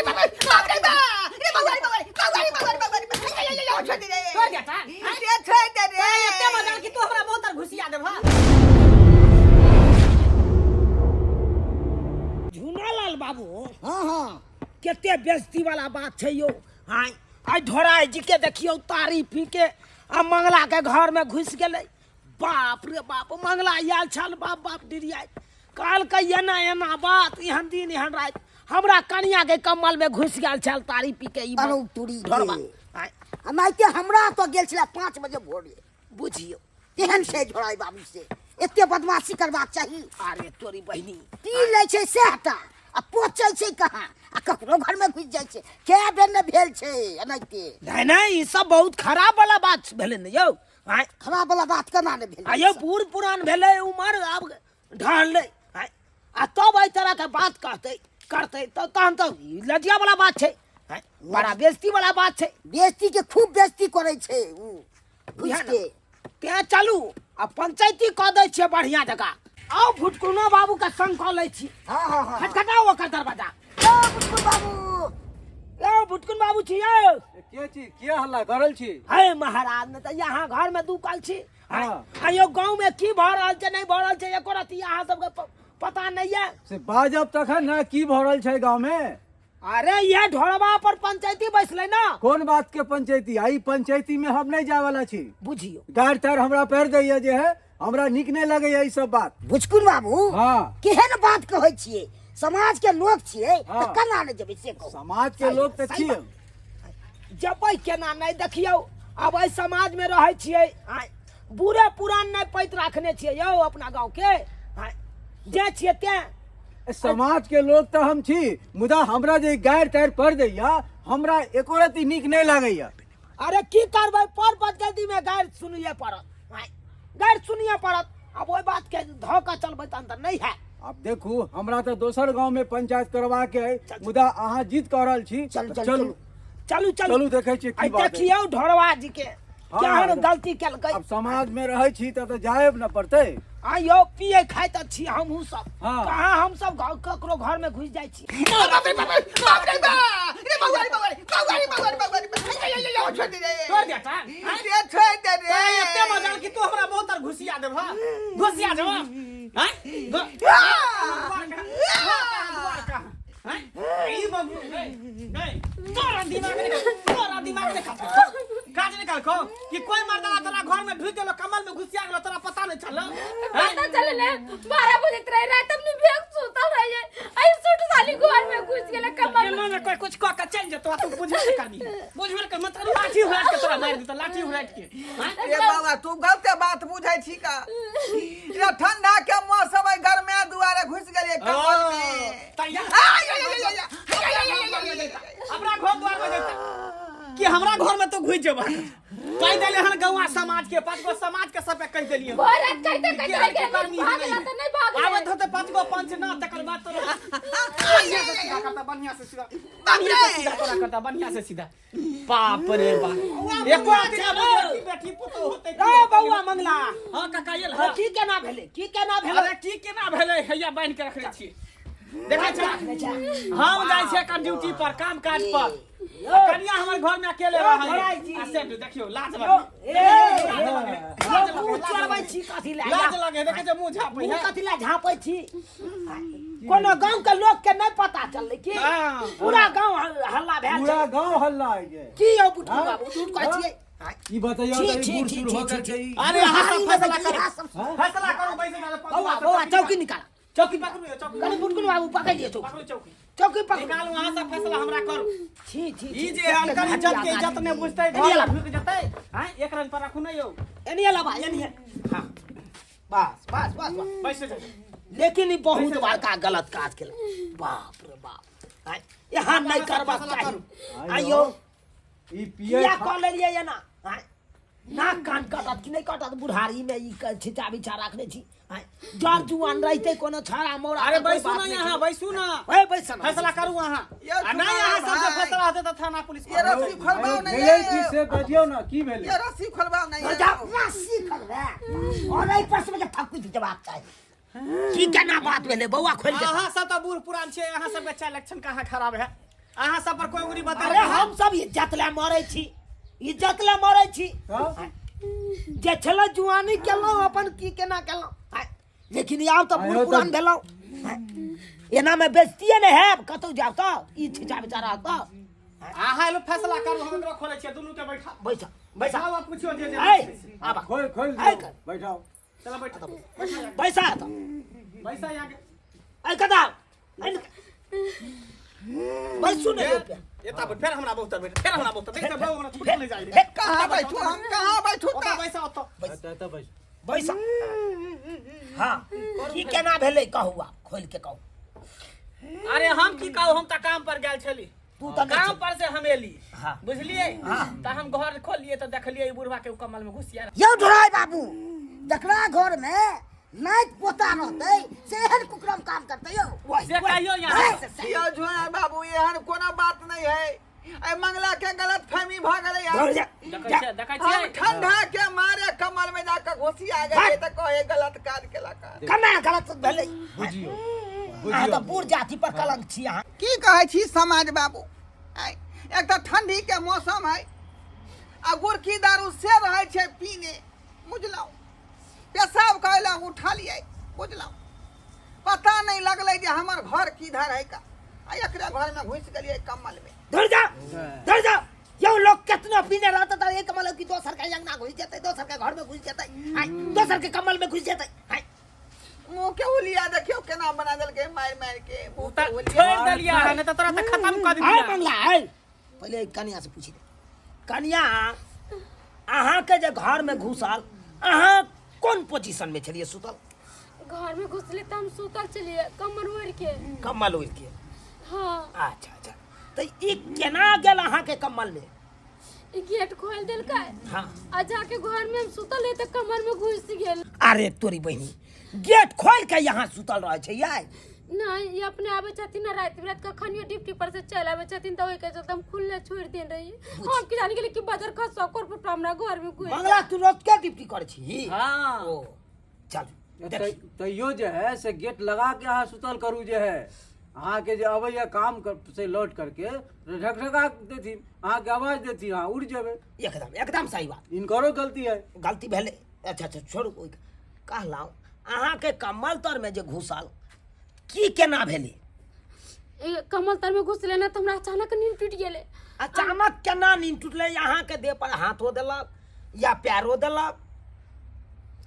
बाप रे बाप रे बाप रे बाबा रे बाबा रे बाबा रे बाबा रे बाबा रे आय आय आय छोड़ दे रे छोड़ दे ता ये छोड़ दे रे एते मजाल कि तू हमरा बहुत घुसिया देबह। झुनालाल बाबू, हाँ हाँ, कते बेइज्जती वाला बात छै यौ। आय आइ ढोराइ जी के देखियौ तारी पी के आ मंगला के घर में घुसि गेलै। बाप रे बाप, मंगला आयल छल बाप बाप डिरियाइ, कहलकै एना एना बात, एहन दिन एहन राति हमरा कनिया के कम्बल में घुसि गेल छल तारी पी के ई अरे तुरी के। ढोरबा। आय एनाहिते हमरा तो गेल छलै 5 बजे भोरे, बुझियौ तेहन छै झोराइ बाबू से एते बदमाशी करबाक चाही। अरे तोरी बहिनी, पी लै छै सएहटा आ पोचै छै कहाँ, आ ककरो घर में घुसि जाइ छै। कए बेर ने भेल छै एनाहिते। नहीं नहीं, ई सब बहुत खराब वाला बात भेलै ने यौ। आँय, खराब वाला बात केना ने भेलै? आ यौ बूढ़ पुरान भेलै, उमर आब ढहलै, आँय, आ तब एहि तरह के बात कहतै करतै तऽ तहन तऽ ई लज्जा वाला बात छै, आँय, बड़ा बेइज्जती वाला बात छै। बेइज्जती के खूब बेइज्जती करै छै उ घुसि इएह ने। के। तें चलू आ पंचायती कऽ दै छियै बढ़िया जकाँ। आउ भुटकुनो बाबू के संग कऽ लै छी। हाँ, हाँ, हाँ। खटखटाउ ओकर दरवाजा। यौ भुटकुन बाबू, यौ भुटकुन बाबू छी यौ। के छी, के हल्ला करल छी? हे महाराज, ने तऽ यहाँ घर में दू कल छी। हाँ। आ यौ गाँव में की भऽ रहल छै नहीं भऽ रहल छै एको रत्ती अहाँ सबके पता नहीं है। से बाजब तखन ने की भऽ रहल छै गाँव में। अरे यह ढोरबा पर पंचायती बैसलै ना। कोन बात के पंचायती? आई पंचायती में हम नहीं जाए वाला छी। बुझियो गाड़ तार हमरा पैर दैया जे है, हमरा नीक नहीं लगैया ई सब बात। भुचकुन बाबू, हाँ। केहन बात कहै छियै? समाज के लोग छियै तऽ हाँ। केना नहि जेबै से कहू। समाज के लोग तऽ सही छियै। बात। जेबै केना नहि? देखियौ आब एहि समाज में रहै छियै, आँय, बूढ़े पुरान नहि पैत राखने छियै यौ अपना गाँव के, आँय, जे छियै तें। समाज के लोग तऽ हम छी, मुदा हमरा जे गारि तारि पड़ दैया हमरा एको रत्ती नीक नहीं लागैया। अरे की करबै, पर पंचायती में गारि सुनिए पड़त, आँय, गारि सुनिए पड़त। आब ओहि बात के धऽ कऽ चलबै तहन तऽ नहीं है। आब देखू हमरा तऽ दोसर गांव में पंचायत करवा के है, मुदा अहाँ जीत कऽ रहल छी। चल, चल, चलू। चलू, चलू। चलू, देखै छियै की आइ बात है। देखियौ ढोरवा जी के हाँ, केहन हाँ। गलती केलकै। आब समाज में रहै छी तऽ जायब न पड़तै। आइयो पिए खाइ तऽ छी हमहूँ सब। हाँ। कहाँ हम सब ककरो घर में घुसि जाइ छी। बाप रे बाप रे बाप रे बाप रे बाबा रे बाबा रे बाबा रे बाबा रे बाबा रे आय आय आय छोड़ दे रे, छोड़ दे ता। ये छोड़ दे रे। तोरा एते मजाल कि तू हमरा बहुत तर घुसिया देबह, घुसिया देबह? आँय? दुआर कहाँ? दुआर कहाँ? आँय? ई बाबू, नहीं, नहीं, तोरा दिमाग नहीं, तोरा दिमाग नहीं काज काज निकाल खो कि कोई मर्दाना तोरा घर में ढुक गेलो, कमल में घुसिया गेलो, तोरा पता नहीं चललो? पता चलले 12 बजे रहे रात, हम भेग सुतल रहिए, आई सुट साली घर में घुस गेले कमल में। एना ने कोई कुछ कह के चल जेतो, तू बुझबे नहीं करबी, बुझबे कर मतलब लाठी उड़ाट के तोरा मार देतो, लाठी उड़ाट के। रे बाबा, तू गलते बात बुझै छी का? रे ठंडा के मौसम है, गर्मी दुआरे घुस गेलिए कमल में। तैया आय, आय, आय, आय, आय, आय, आय, आय, आय, आय, आय। हमरा घर द्वार में जेता कि हमरा घर में तो घुस जेबा? कहि देले हन गौआ समाज के, 5 गो समाज के सबके कहि देलियै। भर रात कहते कहते के रह गेल, करनी भागला नहीं। तऽ नहीं भागले। आबत होते 5 गो पंच ना, तकर बाद तोरा बढ़िया से सीधा करता, बढ़िया से सीधा, बढ़िया से सीधा तोरा करता, बढ़िया से सीधा। बाप रे बाप, एको आदमी ना बुझे कि बेटी पुतोह होते की ए होते। बौआ मंगला। हाँ काका, ये हाँ। की केना भेलै, की केना भेलै? अरे की केना भेलै, हैया बान्हि के रखने छी, देखै छै। हम जाइ छियै एखन ड्यूटी पर, काम काज पर, आ कनिया हमर घर में अकेले ए, रहै भराइ जी। आ से देखियौ लाज यौ, लगे, ए, लाज लगे, लाज यौ, मुँह लगे, चोरबै छी कथी लए? लाज लगे, देखै छै मुँह झापै मुँह है। कथी लए झाँपै छी? कोनो गाँव के लोग के नहीं पता चललै की? हाँ। पूरा गाँव हल्ला भेल पूरा छै। गांव हल्ला है के। की यौ बुटकू हाँ? बाबू, झूठ कहै हाँ? छियै? ई बतैयौ छी, तऽ ई छी, बूढ़ छी, सूढ़ छी, हो छी, करके ई अरे अहाँ सब फैसला करू, हाँ? फैसला करू, बैस जाउ, पाँच बौआ, गो बौआ, चौकी चौकी निकाल। चौकी पकड़ू यौ, चौकी कनी बुटकुन बाबू पकड़ लिअ चौकी। पकड़ू चौकी। चौकी पकड़ू। निकालू अहाँ सब फैसला हमरा करू। छी, छी, ई छी, जे अनकर इज्जत के इज्जत नहि बुझतै, एनी घर अलावा। ढुकि जेतै, आँय, एक रन पर राखू ने यौ। एनी अलावा, एनी। हाँ। बस, बस, बस, बस। बैस जाउ। लेकिन ई बहुत बड़का गलत काज केलक। बाप रे बाप। आँय, यहाँ नहीं करबाक फैसला चाही। करू। आइयो। ई पिए किया कऽ लेलियै एना? आँय, नाक कान कटत कि नहि कटत? बुढ़ारी में ई छिचा बिछा रखने छी। आँय, जर जुआन रहितै कोनो छड़ा मोड़ा अरे तऽ कोइ बैसू बात ना नहि यहाँ, छलै। बैसू ना। ओए, बैस ना। फैसला करू अहाँ। यौ, आ नहि अहाँ सबसे भाई। फैसला हेतै तऽ थाना पुलिस ये रस्सी खोलबाउ नहि भेलै की यौ। से बजियौ ना, की भेलै? ये रस्सी खोलबाउ नहि यौ। जा, रस्सी खोलबे और एहि पर सबके थकुच जवाब चाही। की केना बात भेलै बौआ, खोलि दे। अहाँ सब तऽ बूढ़ पुरान छियै, अहाँ सबके चालि लक्षण कहाँ खराब है? अहाँ सब पर कोई उंगली बता अरे हम सब इज्जत ले मरै छी, इज्जत ले मरै छी। हाँ? जे छलै जुआनी केलहुँ अपन की केना केलहुँ, लेकिन आब तऽ बूढ़ आयो तऽ- पुरान भेलहुँ, एना मे बेइज्जतिये नहि हैब। कतौ जायब तऽ ई छिचा बेचारा तऽ अहाँ एलो फैसला करू, हम एकरा खोलै छियै, दुनू के बैठा बैसा बैसा बैठाओ आ पूछियो जे जे ऐ आबा खोल खोल ऐ दियौ, कर। बैठाओ। चलो बैठा बैसा तऽ बैसा यहाँ के ऐ कदा बैसू ने यौ पे। एता बैठ, फेर हमरा बहुत बैठ, फेर हमरा बहुत देख तऽ हमरा छूट नहि जाइ रे। कहाँ बैठू हम, कहाँ बैठू? ओतऽ तऽ बैसा ओतऽ। एतऽ एतऽ बैस। बैसा। हाँ, की केना भेलै कहू, आब खोलि के कहू। अरे हम की कहू, हम तऽ काम पर गेल छली। तू तऽ नहि काम छली। पर से हम एली। हाँ। बुझलियै? हाँ। तऽ हम घर खोललियै तऽ देखलियै ई बुढ़वा के ओ कमल में घुसिया। यौ ढोराई बाबू, जकरा घर में नाइत पोता रहतै से एहन कुकरम काम करतै यौ? वही, से वही। कहियो यहाँ। हैं? यौ झोरा बाबू, एहन कोनो बात नहीं है, ए मंगला के गलत फहमी भ गेलै यार। दौड़ जा, देखै जा। छियै, देखै हम छियै। ठंडा के मारे कमर में जाकर घुसिया गेलै तऽ कहे गलत काज केलक। केना गलत भेलै? बुझियौ। अहाँ तऽ बुझियौ। बूढ़ जाति पर कलंक छी अहाँ। की कहै छी समाज बाबू, आइ एक तऽ ठंडी के मौसम है आ गुरकी दारू से रहै छै पीने, बुझलहुँ? पेशाब करै लए उठलियै, बुझलहुँ, पता नहि लगलै जे हमर घर किधर है का, आ एकरे घर में घुसि गेलियै कम्बल में। धर जा, धर जा। यौ लोग केतना पीने रहता तऽ एक मतलब कि दोसर के अंगना घुसि जेतै, दोसर के घर में घुसि जेतै, आइ दोसर के कम्बल में घुसि जेतै। आइ मुँह के हुलिया देखियौ केना बना देलकै मारि मारि के मुँह के तऽ हुलिया। छोड़ि देलियै अहाँ, नहि तऽ तोरा तऽ खतम कऽ आइ दितियै। मंगला, आइ पहिले कनिया से पूछि दे। कनिया, अहाँके जे घर में घुसल, अहाँ कोन पोजीशन में छलियै सुतल? घर में घुसले तऽ हम सुतल छलियै कमर ओढ़ि के। कम्बल ओढ़ि के? हाँ। अच्छा अच्छा, तऽ ई केना गेल अहाँके कम्बल में? ई गेट खोल देलकै। हाँ। आ जाके घर में हम सुतल रही तऽ कमर में घुस गेल। अरे तोरी बहिनी, गेट खोल के यहाँ सुतल रहे छै यार? नहीं, ये अपने आवे छथिन ना राति बिरात, कखनियो ड्यूटी पर से चल आवे छथिन, तऽ ओहिके चलते हम खुलले छोड़ि देने रही। हम की जानी गेली कि बजर खसो कोर फुट हमरा घर में घुसि। मंगला, तू रोज के ड्यूटी करै छी? हाँ। ओ चल देख। तैयो जे है से गेट लगा के अहाँ सुतल करू। जे है अहाँके जे अबैया काम कर, से लौट करके ढकढका देथिन, अहाँके आवाज देथिन, अहाँ उड़ जेबै। एकदम एकदम सही बात। इनकरो गलती है। गलती भेलै। अच्छा अच्छा, छोड़ू ओहि। कहलहुँ अहाँके कम्बल तरमे जे घुसल, की केना भेलै? ए, कमल तर में घुसले ना तऽ हमरा अचानक नींद टूटि गेलै। अचानक केना नींद टूटलै? अहाँके देह पर हाथो देलक या पैरो देलक?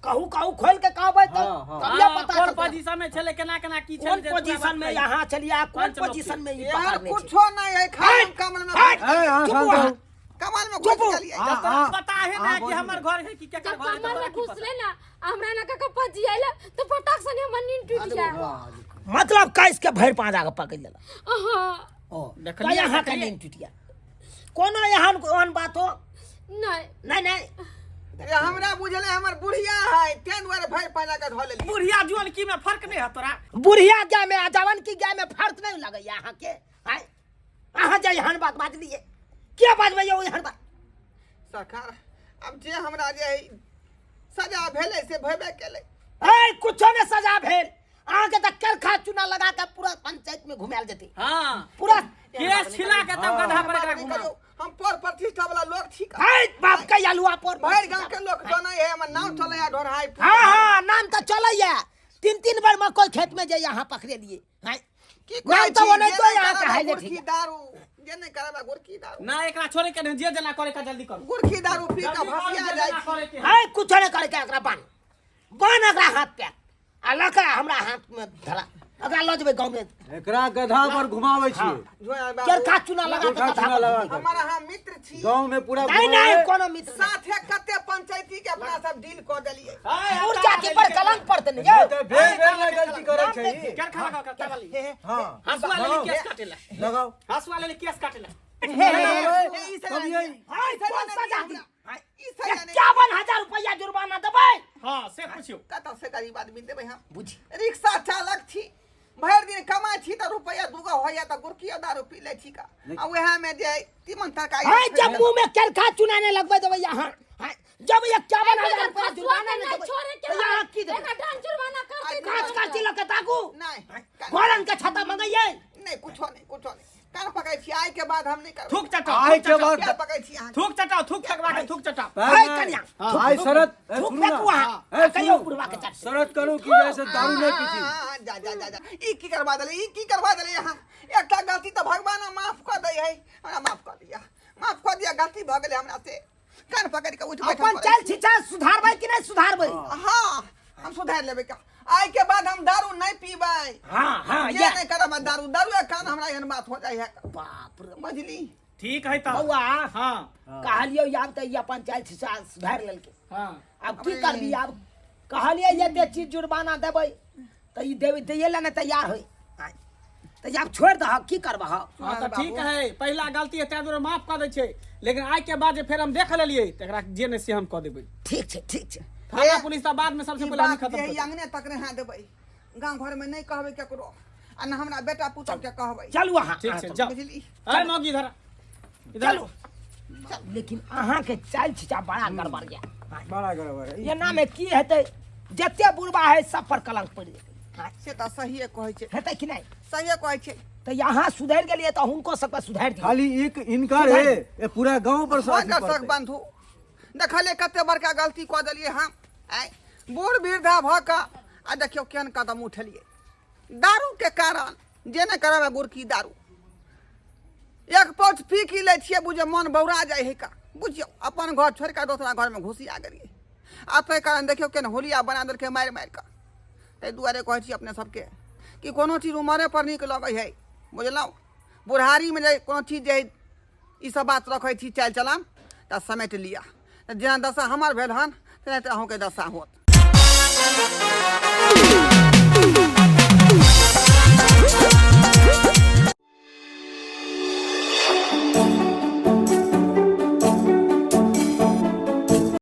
कहू कहू, खोल के कहबै तऽ हाँ, हाँ। तभिए हाँ, पता कोन चलतै। पोजीशन में छलै, केना केना की छलै कोन जे पूरा पोजीशन में बात यहाँ छलियै, कोन पंच लोक पोजीशन में ई यार पकड़ने छै? कुछो नहीं है, खाली हम कमल में हट! ए, अहाँ चुप शांत अहाँ। रहू। कमल में चुप। घुसि गेलियै। हाँ, जब तोरा हाँ, पता है हाँ, ना कि बोलू। हमर घर है कि केकर जब घर है, कमर तोरा में की पता? घुसले ना, हमरा ना का पजी आइला तो फटाक से हमर नींद टूट गया। मतलब कैस के भरि पाँजा के पकड़ि लेलक? हाँ। ओ देखलियै, तऽ अहाँके देखलियै। नींद टूटि गेल। कोनो एहन ओहन बात हो? नहीं। नहि नहि। ये हमरा बुझले हमर बुढ़िया है, तें दुआरे भरि पाना के धो लेली। बुढ़िया जुअन की में फर्क नहीं है तोरा? बुढ़िया गाय में आ जवान की गाय में फर्क नहीं लगैया अहाँके? आँय, अहाँ जे एहन बात बाजलियै, किया बाजबै यौ एहन बात? सरकार, अब जे हमरा जे है, सजा भेलै से भेबे केलै। ऐ कुछो ने सजा भेल अहाँके, तऽ करखा चूना लगा के पूरा पंचायत में घुमायल जेतै। हाँ। पूरा केस छिला के तब गधा पर एकरा बात नहीं घुमाओ। करियौ, हम पर प्रतिष्ठा वाला लोग छी। है बाप के आलुआ पर भरि गांव के लोग जनै है, हमर नाम चलै है ढोरहाई। हाँ हाँ, नाम तऽ चलैया। तीन तीन बार मकई खेत में जे यहाँ पकड़े लिए हैं। की नाम कहै तऽ छी, ओनाहितो जे नहि यहाँ के करबै हाईलाइट गुड़की है। दारू, जे नहि करबै गुड़की दारू। ना, एकरा छोड़े के नहीं, जे जना करे का जल्दी करू। गुड़की दारू पी के जल्दी करू, भसिया जे जाइ जना छी। करे के है। है कुछो नहीं करे के, एकरा बान्ह बान्ह एकरा हाथ पे आ लऽ के हमरा हाथ में धरा, एकरा लऽ जेबै गाँव में। एकरा गधा पर घुमाबै छियै। जोया बाबू, चरखा चूना लगा के चरखा गधा चूना पर लगा के। हमर अहाँ मित्र छी। गाँव में पूरा नहीं नहीं, घुमाबै। कोनो मित्र नहीं। साथे कते पंचायती के अपना सब डील कऽ देलियै। दूर जाति पर कलंक पड़तै ने यौ। नहि तऽ भेल भेल ने गलती करै छै ई। केरखा लगाओ, केरखा वाली। हाँ। हंसुआ लेली केस काटेला। लगाओ। हंसुआ लेली केस काटेला। ए, ई सजा कभी नहीं। हाय, ई सजा कोन नहीं सजा हमरा। दी? हाय, ई सजा नहीं। 51,000 रुपया जुर्माना देबै। हाँ, से पूछियो। कतऽ से गरीब आदमी देबै हम? बुझी। रिक्शा चालक छी, भरि दिन कमाइ छी तऽ रुपैआ दूगो होइया तऽ गुड़कियो दारू पी लै छी का, आ उएह में जे तीमन तरकारी। हाय, जब मुंह में चरखा चुना नहीं लगबै देबै यहाँ। हाय, जब 51,000 रुपया जुर्माना नहीं देबै छोड़े के तऽ यहाँ की देबै? एकरा डांड जुर्माना करते। काज काज लऽ के ताकू। नहि। घरन के छत्ता मंगैयै। नहि, कुछो नहि, कुछो नहि। कान पकड़ै छी, आइ के बाद हम नहीं करबै। थूक चटाओ, आइ थूक के चटाओ। बाद पैर पकड़ै छी अहाँके। थूक चटाओ, थूक फेकबा के थूक चटाओ। पैर है में- कनिया, हाँ, आइ शरत ए, थूक सुनू ना। फेकू अहाँ ए, आ कहियो सुनू। बुढ़वा के चटतै। शरत करू कि जैसे दारू नहीं पीती। हाँ, जा जा जा जा, ई की करवा देले, ई की करवा देले यहाँ? एकटा गलती तऽ भगवान माफ कऽ दै है। हमरा माफ कऽ दिया, माफ कऽ दिया, गलती भऽ गेलै हमरा से। कान पकड़ि कऽ उठि बैठल अपन करै चाल छी। छिचा सुधारबै कि नहि सुधारबै? हाँ, हम सुधारि लेबै का। आइ के बाद हम दारू नहीं पीबै। हाँ हाँ जे या नहीं करब दारू, दारू के कारण हमरा एहन बात हो जाइ है। बाप रे। बुझली? ठीक है तब। बौआ। हाँ। कहलियौ आब तऽ ई अपन चालि छिचा सुधारि लेलकै। हाँ। आब की करबी? आब कहलियै एते चीज जुर्माना देबै तऽ ई देबै दैये लए नहि तैयार होइ तऽ आब छोड़ि दहक, की करबह? हाँ तऽ ठीक है, पहिला गलती है ताहि दुआरे माफ कऽ दै छै, लेकिन आइ के बाद जे फेर हम देख लेलियै तऽ एकरा जे नहि से हम कऽ देबै। ठीक छै, ठीक छै। थाना पुलिस तऽ बाद में सबसे ई पहिले हम बात खत्म जे कर है अंगने तक रहा देबै, गाँव घर में नहीं कहबै केकरो आ न हमरा बेटा पुतोह के कहबै। चलू अहाँ। ठीक छै, जाउ। बुझली? अरे मौगी, इधर आ। इधर। चलू, लेकिन अहाँके चालि छिचा बड़ा गड़बड़ यऽ। बड़ा गड़बड़ है। एना मे की हेतै? जते बुढ़बा है सब पर कलंक पड़ि जेतै। से तऽ सहिए कहै छै। हेतै कि नहि? सहिए कहै छै। तऽ यहाँ सुधरि गेलियै तऽ हुनको सबके सुधारि दियौ। खाली एक इनकार है, ये पूरा गांव पर हो साथी दर्शक पड़तै। बंधु, देखलियै कते बड़का गलती कऽ देलियै हम। आँय, बूढ़ वृद्धा भऽ कऽ आ देखियौ केहन कदम उठेलियै दारूके कारण। जे नहि करब गुड़की दारू, एक पाउच पी की लै छियै, बुझियौ मन बौरा जाइ है का। बुझियौ अपन घर छोड़ि कऽ दोसरा घरमे घुसिया गेलियै आ ताहि कारण देखियौ केहन होलिया बना देलकै मारि मारि कऽ। ताहि दुआरे कहै छी अपने सबके कि कोनो चीज उमरे पर नीक लगै है, बुझलहुँ? बुढ़ारीमे जे कोनो चीज जे है ई सब बात रखै छी चालि चलन तऽ समेट लिअ। जेना दशा हमर भेल हन तेनाहिते अहूँके दशा होत।